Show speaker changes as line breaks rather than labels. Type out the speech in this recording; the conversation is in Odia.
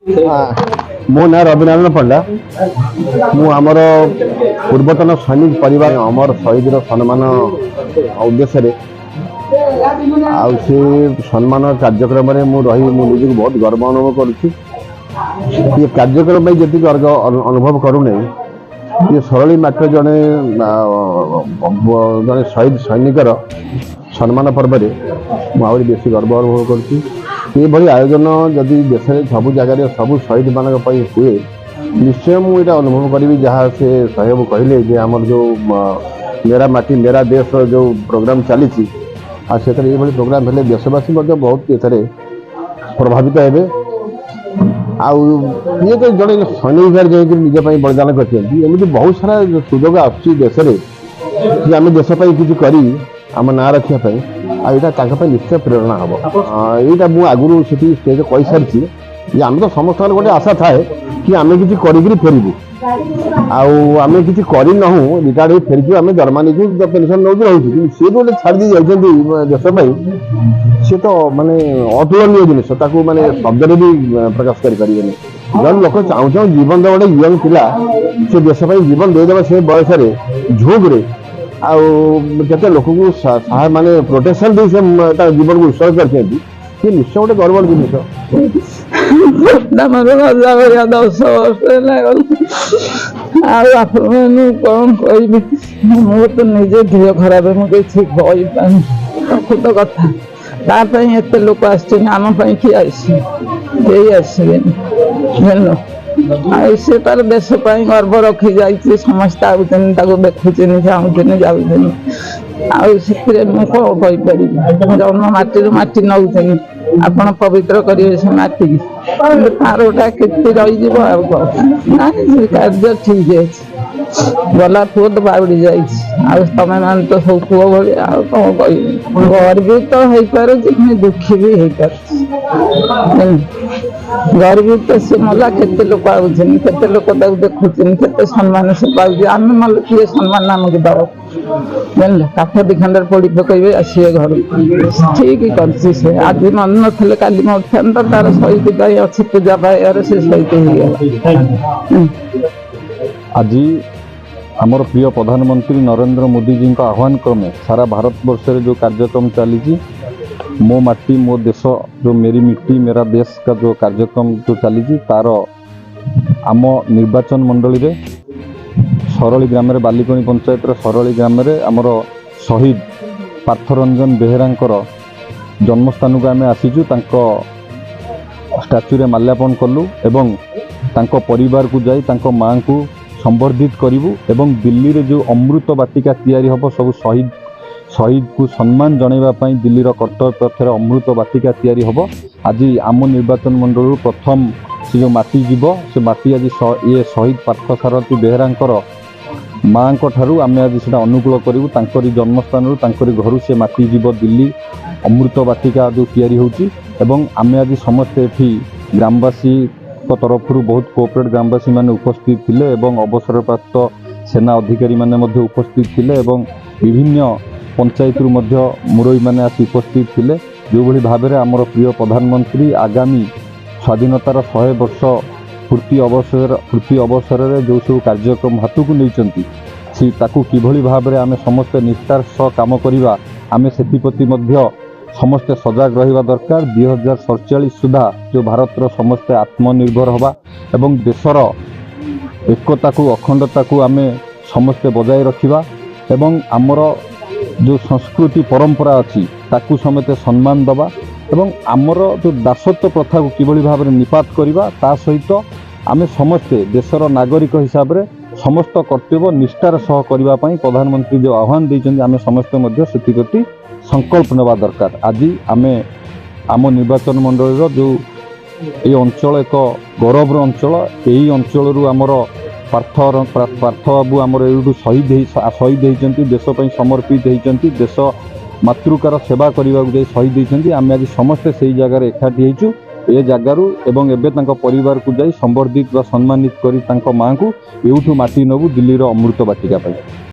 ମୋ ନାଁ ରବିନାରାୟଣ ପଣ୍ଡା। ମୁଁ ଆମର ପୂର୍ବତନ ସୈନିକ ପରିବାର ଅମର ଶହୀଦର ସମ୍ମାନ ଉଦ୍ଦେଶ୍ୟରେ ଆଉ ସେ ସମ୍ମାନ କାର୍ଯ୍ୟକ୍ରମରେ ମୁଁ ରହି ମୁଁ ନିଜକୁ ବହୁତ ଗର୍ବ ଅନୁଭବ କରୁଛି। ଏ କାର୍ଯ୍ୟକ୍ରମ ପାଇଁ ଯେତିକି ଗର୍ବ ଅନୁଭବ କରୁନାହିଁ, ଇଏ ସରଳି ମାତ୍ର ଜଣେ ଶହୀଦ ସୈନିକର ସମ୍ମାନ ପର୍ବରେ ମୁଁ ଆହୁରି ବେଶୀ ଗର୍ବ ଅନୁଭବ କରୁଛି। ଏଭଳି ଆୟୋଜନ ଯଦି ଦେଶରେ ସବୁ ଜାଗାରେ ସବୁ ଶହୀଦମାନଙ୍କ ପାଇଁ ହୁଏ, ନିଶ୍ଚୟ ମୁଁ ଏଇଟା ଅନୁଭବ କରିବି। ଯାହା ସେ ସାହେବ କହିଲେ ଯେ ଆମର ଯେଉଁ ମେରା ମାଟି ମେରା ଦେଶ ଯେଉଁ ପ୍ରୋଗ୍ରାମ ଚାଲିଛି, ଆଉ ସେଥିରେ ଏଇଭଳି ପ୍ରୋଗ୍ରାମ ହେଲେ ଦେଶବାସୀ ମଧ୍ୟ ବହୁତ ଏଥିରେ ପ୍ରଭାବିତ ହେବେ। ଆଉ ଇଏ ତ ଜଣେ ସୈନିକ ହିସାବରେ ଯାଇକରି ନିଜ ପାଇଁ ବଳିଦାନ କରିଛନ୍ତି। ଏମିତି ବହୁତ ସାରା ସୁଯୋଗ ଆସୁଛି ଦେଶରେ ଯେ ଆମେ ଦେଶ ପାଇଁ କିଛି କରି ଆମ ନାଁ ରଖିବା ପାଇଁ, ଆଉ ଏଇଟା ତାଙ୍କ ପାଇଁ ନିଶ୍ଚୟ ପ୍ରେରଣା ହେବ। ଏଇଟା ମୁଁ ଆଗରୁ ସେଠି ଷ୍ଟେଜ କହିସାରିଛି ଯେ ଆମେ ତ ସମସ୍ତଙ୍କର ଗୋଟେ ଆଶା ଥାଏ କି ଆମେ କିଛି କରିକିରି ଫେରିବୁ। ଆଉ ଆମେ କିଛି କରିନାହୁଁ, ରିଟାୟାର୍ଡ ହେଇ ଫେରିଛୁ, ଆମେ ଦରମା ନେଇଛୁ, ପେନସନ୍ ନେଉଛୁ, ରହୁଛୁ। କିନ୍ତୁ ସିଏ ଗୋଟେ ଛାଡ଼ି ଦେଇ ଯାଇଛନ୍ତି ଦେଶ ପାଇଁ, ସିଏ ତ ମାନେ ଅତୁଳନୀୟ ଜିନିଷ। ତାକୁ ମାନେ ଶବ୍ଦରେ ବି ପ୍ରକାଶ କରିପାରିବେନି। ଜଣେ ଲୋକ ଚାହୁଁ ଚାହୁଁ ଜୀବନ ଦେବା, ଗୋଟେ ୟଙ୍ଗ ପିଲା ସେ ଦେଶ ପାଇଁ ଜୀବନ ଦେଇଦେବା ସେ ବୟସରେ ଝୁଙ୍କରେ, ଆଉ କେତେ ଲୋକଙ୍କୁ ମାନେ ପ୍ରୋଟେକ୍ସନ ଦେଇ ସେ ତା ଜୀବନକୁ ଉତ୍ସର୍ଗ କରିଛନ୍ତି, ସେ ନିଶ୍ଚୟ ଗୋଟେ ଗର୍ବର ଜିନିଷ।
ଆମର ଗଲା ଭଳିଆ 10 ବର୍ଷ ହେଲା ଗଲା। ଆଉ ଆପଣମାନଙ୍କୁ କଣ କହିବି? ମୋର ତ ନିଜେ ଦେହ ଖରାପ, ମୁଁ କିଛି କହିପାରୁନି। ପ୍ରକୃତ କଥା, ତା ପାଇଁ ଏତେ ଲୋକ ଆସିଛନ୍ତି, ଆମ ପାଇଁ କିଏ ଆସିବେ? କେହି ଆସିବେନି, ଜାଣିଲ। ଆଉ ସେ ତାର ଦେଶ ପାଇଁ ଗର୍ବ ରଖି ଯାଇଛି। ସମସ୍ତେ ଆଉଛନ୍ତି, ତାକୁ ଦେଖୁଛନ୍ତି, ଚାହୁଁଛନ୍ତି, ଯାଉଛନ୍ତି। ଆଉ ସେଥିରେ ମୁଁ କଣ କହିପାରିବି? ଜନ୍ମ ମାଟିରୁ ମାଟି ନଉଛନ୍ତି, ଆପଣ ପବିତ୍ର କରିବେ ସେ ମାଟିକି, କିନ୍ତୁ ତାର ଗୋଟା କୀର୍ତ୍ତି ରହିଯିବ। ଆଉ କଣ? ନାଇଁ, ସେ କାର୍ଯ୍ୟ ଠିକ ଅଛି। ଗଲା ପୁଅ ତ ବାଉଡ଼ି ଯାଇଛି, ଆଉ ତମେ ମାନେ ତ ସବୁ ପୁଅ ଭଳିଆ। ଆଉ କଣ କହିବି? ଗର୍ବିତ ହେଇପାରୁଛି, ପୁଣି ଦୁଃଖୀ ବି ହେଇପାରୁଛି, ଜାଣିଲୁ? ଗର୍ବିତ, ସେ ମଲା, କେତେ ଲୋକ ଆଉଛନ୍ତି, କେତେ ଲୋକ ତାକୁ ଦେଖୁଛନ୍ତି, କେତେ ସମ୍ମାନ ସେ ପାଉଛି। ଆମେ ମଲେ କିଏ ସମ୍ମାନ ଆମକୁ ଦବ? ଜାଣିଲ, କାଠ ଦି ଖଣ୍ଡରେ ପୋଡ଼ି ପକେଇବେ, ଆସିବେ ଘରକୁ। ଠିକ କରିଛି ସେ। ଆଜି ମନେ ନଥିଲେ କାଲି ମରିଥାନ୍ତା। ତାର ଶହୀଦ ପାଇଁ ଅଛି, ପୂଜା ପାଇବାରେ ସେ ଶହୀଦ ହେଇଗଲା।
ଆଜି ଆମର ପ୍ରିୟ ପ୍ରଧାନମନ୍ତ୍ରୀ ନରେନ୍ଦ୍ର ମୋଦିଜୀଙ୍କ ଆହ୍ୱାନ କ୍ରମେ ସାରା ଭାରତବର୍ଷରେ ଯେଉଁ କାର୍ଯ୍ୟକ୍ରମ ଚାଲିଛି, ମୋ ମାଟି ମୋ ଦେଶ, ଯେଉଁ ମେରି ମିଟ୍ଟି ମେରା ଦେଶ କା ଯେଉଁ କାର୍ଯ୍ୟକ୍ରମ ଯେଉଁ ଚାଲିଛି, ତାର ଆମ ନିର୍ବାଚନ ମଣ୍ଡଳୀରେ ସରଳି ଗ୍ରାମରେ, ବାଲିକଣି ପଞ୍ଚାୟତର ସରଳି ଗ୍ରାମରେ ଆମର ଶହୀଦ ପାର୍ଥରଞ୍ଜନ ବେହେରାଙ୍କର ଜନ୍ମସ୍ଥାନକୁ ଆମେ ଆସିଛୁ। ତାଙ୍କ ଷ୍ଟାଚୁରେ ମାଲ୍ୟାର୍ପଣ କଲୁ ଏବଂ ତାଙ୍କ ପରିବାରକୁ ଯାଇ ତାଙ୍କ ମାଆଙ୍କୁ ସମ୍ବର୍ଦ୍ଧିତ କରିବୁ ଏବଂ ଦିଲ୍ଲୀରେ ଯେଉଁ ଅମୃତ ବାଟିକା ତିଆରି ହେବ, ସବୁ ଶହୀଦକୁ ସମ୍ମାନ ଜଣାଇବା ପାଇଁ ଦିଲ୍ଲୀର କର୍ତ୍ତବ୍ୟ ପଥରେ ଅମୃତ ବାଟିକା ତିଆରି ହେବ। ଆଜି ଆମ ନିର୍ବାଚନ ମଣ୍ଡଳୀରୁ ପ୍ରଥମ ସେ ଯେଉଁ ମାଟି ଯିବ, ସେ ମାଟି ଆଜି ଇଏ ଶହୀଦ ପାର୍ଥସାରଥୀ ବେହେରାଙ୍କର ମାଆଙ୍କ ଠାରୁ ଆମେ ଆଜି ସେଇଟା ଅନୁକୂଳ କରିବୁ। ତାଙ୍କରି ଜନ୍ମସ୍ଥାନରୁ, ତାଙ୍କରି ଘରୁ ସେ ମାଟି ଯିବ ଦିଲ୍ଲୀ ଅମୃତ ବାଟିକା ଯେଉଁ ତିଆରି ହେଉଛି। ଏବଂ ଆମେ ଆଜି ସମସ୍ତେ ଏଠି ଗ୍ରାମବାସୀଙ୍କ ତରଫରୁ ବହୁତ କୋଅପରେଟ୍ ଗ୍ରାମବାସୀମାନେ ଉପସ୍ଥିତ ଥିଲେ ଏବଂ ଅବସରପ୍ରାପ୍ତ ସେନା ଅଧିକାରୀମାନେ ମଧ୍ୟ ଉପସ୍ଥିତ ଥିଲେ ଏବଂ ବିଭିନ୍ନ ପଞ୍ଚାୟତରୁ ମଧ୍ୟ ମୁରବୀମାନେ ଆସି ଉପସ୍ଥିତ ଥିଲେ। ଯେଉଁଭଳି ଭାବରେ ଆମର ପ୍ରିୟ ପ୍ରଧାନମନ୍ତ୍ରୀ ଆଗାମୀ ସ୍ୱାଧୀନତାର 100 ବର୍ଷ ପୂର୍ତ୍ତି ଅବସରରେ ଯେଉଁ ସବୁ କାର୍ଯ୍ୟକ୍ରମ ହାତକୁ ନେଇଛନ୍ତି, ସେ ତାକୁ କିଭଳି ଭାବରେ ଆମେ ସମସ୍ତେ ନିଷ୍ଠାର ସହ କାମ କରିବା, ଆମେ ସେଥିପ୍ରତି ମଧ୍ୟ ସମସ୍ତେ ସଜାଗ ରହିବା ଦରକାର। 2047 ସୁଦ୍ଧା ଯେଉଁ ଭାରତର ସମସ୍ତେ ଆତ୍ମନିର୍ଭର ହେବା ଏବଂ ଦେଶର ଏକତାକୁ, ଅଖଣ୍ଡତାକୁ ଆମେ ସମସ୍ତେ ବଜାୟ ରଖିବା ଏବଂ ଆମର ଯେଉଁ ସଂସ୍କୃତି ପରମ୍ପରା ଅଛି, ତାକୁ ସମସ୍ତେ ସମ୍ମାନ ଦେବା ଏବଂ ଆମର ଯେଉଁ ଦାସତ୍ୱ ପ୍ରଥାକୁ କିଭଳି ଭାବରେ ନିପାତ କରିବା, ତା ସହିତ ଆମେ ସମସ୍ତେ ଦେଶର ନାଗରିକ ହିସାବରେ ସମସ୍ତ କର୍ତ୍ତବ୍ୟ ନିଷ୍ଠାର ସହ କରିବା ପାଇଁ ପ୍ରଧାନମନ୍ତ୍ରୀ ଯେଉଁ ଆହ୍ୱାନ ଦେଇଛନ୍ତି, ଆମେ ସମସ୍ତେ ମଧ୍ୟ ସେଥିପ୍ରତି ସଂକଳ୍ପ ନେବା ଦରକାର। ଆଜି ଆମେ ଆମ ନିର୍ବାଚନ ମଣ୍ଡଳୀର ଯେଉଁ ଏଇ ଅଞ୍ଚଳ ଏକ ଗୌରବର ଅଞ୍ଚଳ। ଏହି ଅଞ୍ଚଳରୁ ଆମର ପାର୍ଥ ବାବୁ ଆମର ଏଇଠୁ ଶହୀଦ ହେଇଛନ୍ତି, ଦେଶ ପାଇଁ ସମର୍ପିତ ହେଇଛନ୍ତି, ଦେଶ ମାତୃକାର ସେବା କରିବାକୁ ଯାଇ ଶହୀଦ ହେଇଛନ୍ତି। ଆମେ ଆଜି ସମସ୍ତେ ସେଇ ଜାଗାରେ ଏକାଠି ହେଇଛୁ ଏ ଜାଗାରୁ ଏବଂ ଏବେ ତାଙ୍କ ପରିବାରକୁ ଯାଇ ସମ୍ବର୍ଦ୍ଧିତ ବା ସମ୍ମାନିତ କରି ତାଙ୍କ ମାଆଙ୍କୁ ଏଇଠୁ ମାଟି ନେବୁ ଦିଲ୍ଲୀର ଅମୃତ ବାଟିକା ପାଇଁ।